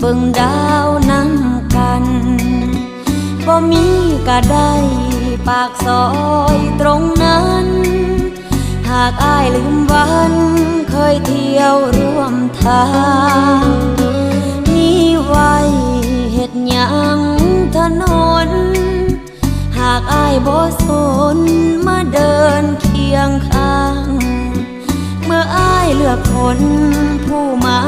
ເບິ່ງດາວນຳກັນ ບໍ່ມີກະໄດ້ ປາກຊອຍຕົງນັ້ນ ຫາກອ້າຍລືມວັນ ເຄີຍທ່ຽວຮ່ວມທາງ ມີໄວ້ເຮັດຫຍັງຖະໜົນ ຫາກອ້າຍບໍ່ສົນ ມາເດີນຄຽງຂ້າງ ເມື່ອອ້າຍເລືອກຄົນຜູ້ໃໝ່